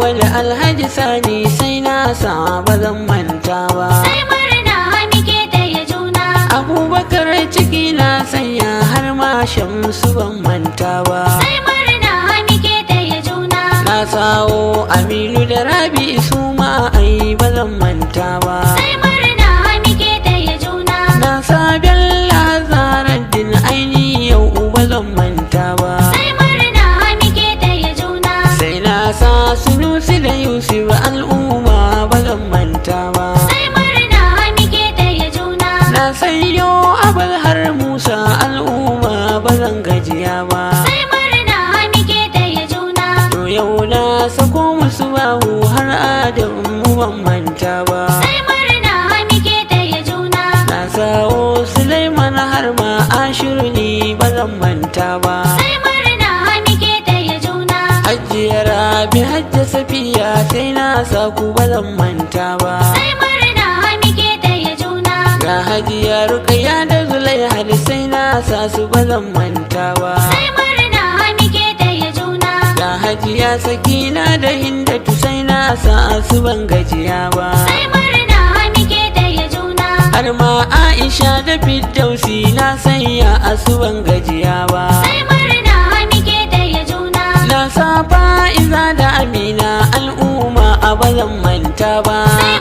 Awwal Alhaji Sani sai na sa, ba zan manta ba. Sai murna muke taya juna. Abubakar ciki na sanya, har ma Shamsu ban manta ba. Sai murna muke taya juna. Na sawo Aminu da Rabi, su ma ai ba zan manta ba. Sai murna muke taya juna. Na sa Bello Zaraddin, aini yau ba zan manta ba. Sai murna muke taya juna. Sai na sa Sunusi da Yusuf, al'umma ba zan manta ba. Sai murna muke taya juna. Na sanyo Abul har Musa, al'umma ba zan gajiya ba. Sai murna muke taya juna. To yau na sako musu bahu har Adam mu ban manta ba. Sai murna muke taya juna. Na sawo Sulaiman har ma Ashiru ne, ba zan manta ba. Sai murna muke taya juna. Hajiya Rabi, Hajja Safiya, sai na sa ku, ba zan manta ba. Sai murna muke taya juna. Ga Hajiya Rukaya da Zulaiha, sai na sa su, ba zan manta ba. Sai murna muke taya juna. Ga Hajiya Sakina da Hindatu, sai na sa su, ban gajiya ba. Sai murna muke taya juna. Har ma Aisha da Firdausi na sanya a su, ban gajiya ba. Sai murna muke taya juna. Na sa Fa'iza da Amina, al'umma a ba zan manta ba. Sai